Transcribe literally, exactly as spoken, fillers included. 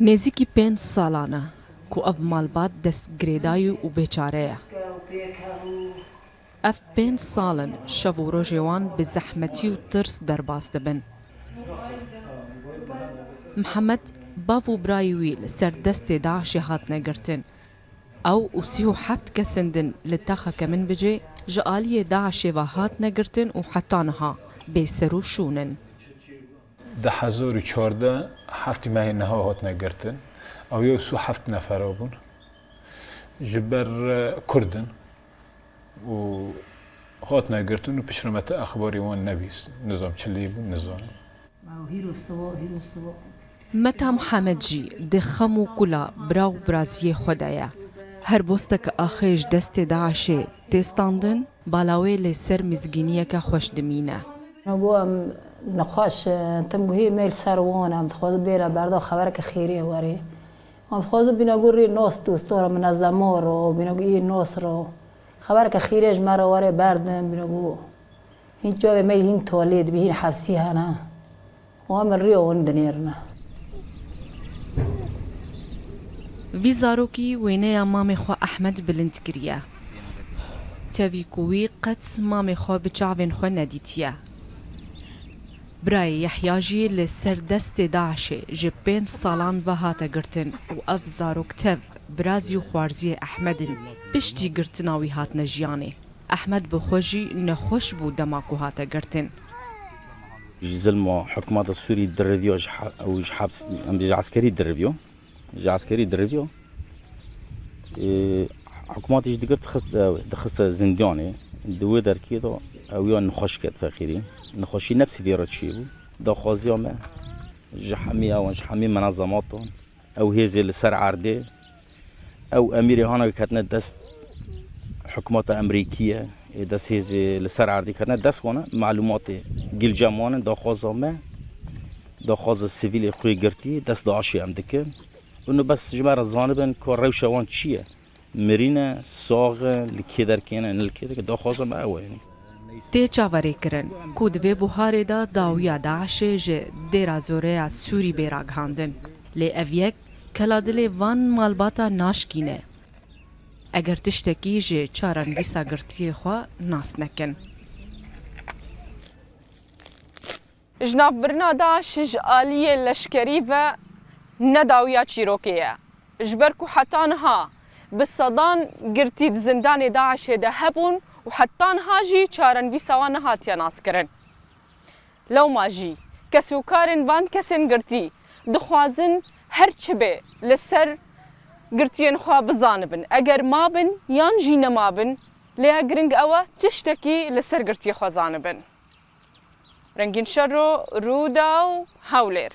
Nêzîkî pênc salan e ku ev malbat dest girêdayî û bêçare ye. Ev pênc sal in şev û rojê wan bi zehmetî û tirs derbas dibin. Mihemed, bav û birayê wî li ser destê DAIŞê hatine girtin. Ew û sî û heft kesên din li taxeke Minbicê ji aliyê DAIŞê ve hatine girtin û heta niha bê ser û şûn in. Du hezar û çardeh heftê mehê niha hatine girtin. Ew ya sî û heft nefera bûn. Ji ber, e, Kurd in û hatine girtin û piştre me ti exbarê wan nebîst. Nizam çi lê bû, nizanim. Meta Mihemed jî di xem û kula bira û biraziyê xwe de ye. Her bosteke axê ji destê DAIŞê tê standin, bala wê lê ser mizgîniyeke xweş dimîne. Got, em nexweş in, tim got, hê me li ser wan e, em dixwazin bêre berda xebereke xêrê were. Em dixwazin bîne got rê nas dostan re, minezema re, bîne got ê nas re. Xebereke xêrê ji me re were berdin, bîne got hîn çavê me hîn talê dibî, hîn hepsî hene. Û em li rêya wan dinêrine. Vî zarokî wêneya mamê xwe Ehmed bilind kiriye. Tevî ku wî qet mamê xwe bi çavên xwe nedîtiye. Birayê Yehya jî li ser destê DAIŞê ji pênc salan ve hate girtin û ev zarok tev birazî û xwarziyê Ehmed in. Piştî girtina wî hatine jiyanê. Ehmed bi xwe jî nexweş bû dema ku hate girtin. Ji zilma hikûmeta Sûrî diriviya ji he-, ew ji heps, em bêje eskerî diriviya. Ji eskerî diriviya. Ê, hikûmetê jî digir dixist, ew, dixiste zindanê. Di wê derkê de ew ya nexweş ket feqîrî. Nexweşî nefsî vê re çêbû. Daxwaziya me ji hemî ewan, ji hemî menezematan, ew hêzê li ser erdê, ew emîrê hana wê ketine dest hikûmeta Emerîkî ye, ê dest hêzê li ser erdê ketine dest wan e, melûmatê gilcem wan in, daxwaza me, daxwaza sivîlê xwê girtî, dest DAIŞê em dikin. Û bes ji me re zanibin ku rewşa wan çi ye? Mirî ne, sax in, li kê derkê ne, ne li kê derkê, daxwaza me ew e, yanî. Tê çaverêkirin ku di vê buharê de dawiya DAIŞê ji Dêra Zoreya Sûrî bê ragihandin. Lê ev yek kela dilê van malbata naşkîne. Eger tiştekî ji çarenivîsa girtiyê xwe nas nekin. Ji navbirina DAIŞ ji aliyê leşkerî ve ne dawiya çîrokê ye. Ji ber ku heta niha bi sedan girtî di zindanê DAIŞê de hebûn û heta niha jî çarenivîsa wan nehatiye naskirin. Lewma jî kesûkarên van kesên girtî dixwazin her çi bê li ser girtiyên xwe bizanibin. Eger mabin yan jî nemabin, lê ya giring ew e tiştekî li ser girtiyê xwe zanibin. Rengîn Şero, Rûdaw, Hewlêr.